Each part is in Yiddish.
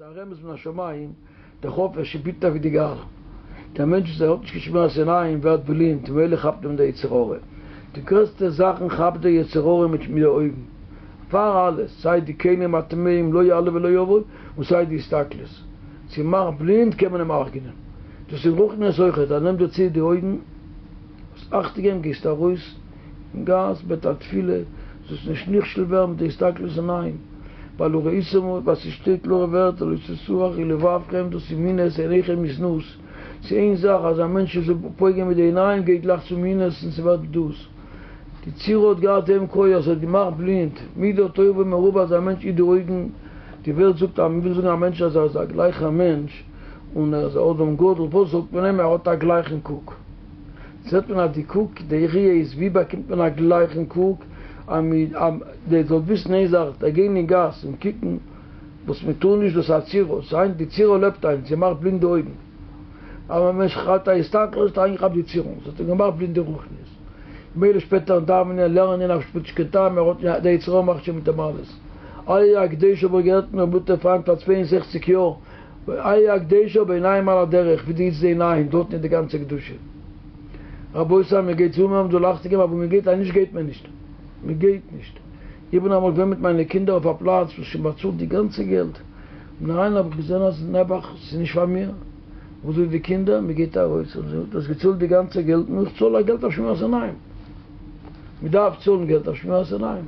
א רמז מן השמים, דער חופש איז ביטער ווי די גאל. דער מענטש וואס ער האט נישט קיין שמירת עיניים ווערט בלינד, ממילא כאפט אים דער יצר הרע. די גרעסטע זאכן כאפט דער יצר הרע מיט די אויגן. פאר אלעס, סיי די כלים הטמאים לא יעלה ולא יבוא, און סיי די הסתכלות. צו מאכן בלינד קען מען אים הרג'נען. דאס איז רוחניות אויכעט, אז נעם דיר צו די אויגן, זאלסט אכטונג געבן, גייסט ארויס אין גאס, בעט א תפילה, זאלסט נישט נכשל ווערן מיט די הסתכלות עיניים, ווייל וראיתם ווייל ס'שטייט קלארע ווערטער לא תתורו אחרי לבבכם, דאס איז מינות עיניכם מזנות, ס'איז איין זאך אז א מענטש איז פוגם מיט די עיניים גייט גלייך צו מינות און ס'ווערט דאס. די צירה האט געהאט דעם כח, ס'האט געמאכט בלינד, מידה טובה מרובה אז א מענטש היט די אויגן, די וועלט זאגט אז מ'וויל זאגן א מענטש אז ער איז א גלייכער מענטש און ער איז א אדם גדול, וואס זאגט מען אים? ער האט א גלייכן קוק. זעט מען אז די קוק, די ראי' איז ווי באקומט מען א גלייכן קוק, אז די זאלט וויסן איין זאך, די גיין אין גאס און קוקן וואס מען טאר נישט דאס איז א צירה, ס'היינט די צירה לעבט היינט, זי מאכט בלינד די אויגן, אז א מענטש כאפט א הסתכלות האט אריינגעכאפט די צירה, ס'האט אים געמאכט בלינד די רוחניות, ממילא שפעטער דאווענען לערנען אויף שפוטשקע טעם, ער האט די יצר הרע מאכט שוין מיט אים אלעס. איי הקדוש האב איך געהערט פון א גוטע פריינט פאר 62 יאר, איי הקדוש בעיניים על הדרך, ווי די איצט די עיניים, דארטן איז די גאנצע קדושה. רבותי מען גייט זומער מען זאל אכטונג געבן אבער מען גייט אז נישט גייט מען נישט. מען גייט נישט. איך בין אמאל געווען מיט מיינע קינדער אויף א פלאץ וואס שוין באצאלט די גאנצע געלט, בין אריין האב איך געזען אז נעבעך ס'איז נישט פאר מיר, וואס זאגט די קינדער מען גייט ארויס, האבן זיי געזאגט האסט געצאלט די גאנצע געלט, נו איך צאל א געלט אויף שמירת עיניים. מען דארף צאלן געלט אויף שמירת עיניים.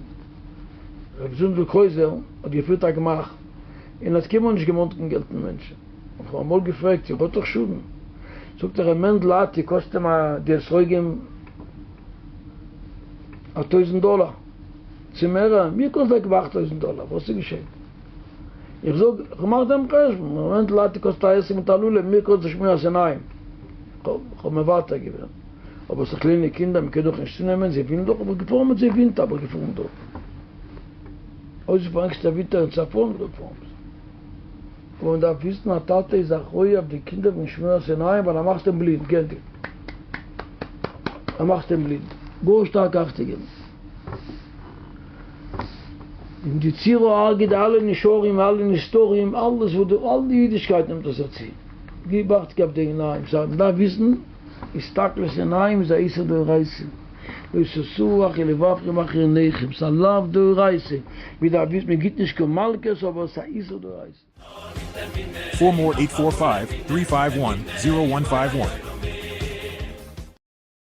ר' זונדל קרויזער האט געפירט א גמח. און האט קיינמאל נישט געמאנט קיין געלט פון מענטשן. האב איך אים אמאל געפרעגט, איר האט דאך שאדן? זאגט ער, ר' מענדל אתי קאסט אים א די אתרוגים א טויזנט דאלאר, צו מערער, מיר קאסט דער גמח טויזנט דאלאר, וואס איז געשען? איך זאג, איך מאך דעם חשבון, ר' מענדל אתי קאסט א עסק מיט א לולב, מיר קאסט די שמירת עיניים. כ'האב מוותר געווען. אבער ס'איז קליינע קינדער, מ'קען דאך נישט צונעמען, זיי ווילן דאך, האב איך געפארן מיט זיי ווינטער, האב איך געפארן דארט. אויסגעפארן עקסטער ווינטער אין צפון רעפארמס. אבער מען דארף וויסן א טאטע איז אחראי אויף די קינדער פון שמירת עיניים ווייל ער מאכט אים בלינד, גענדיגט. ער מאכט אים בלינד. גאר שטארק אכטונג געבן. און די צירה הרג'ט די אלע נשרים אלע נסתרים אלעס וואס די אלע אידישקייט נעמט עס זיך צו. גיב אכטונג אויף די עיניים. סא מען דארף וויסן הסתכלות עיניים איז א איסור דאורייתא. לא תתורו אחרי לבבכם אחרי עיניכם, ס'איז א לאו דאורייתא, מען דארף וויסן מען גיבט נישט קיין מלקות אבער ס'איז א איסור דאורייתא. 4 more 8 4 5 3 5 1 0 1 5 1.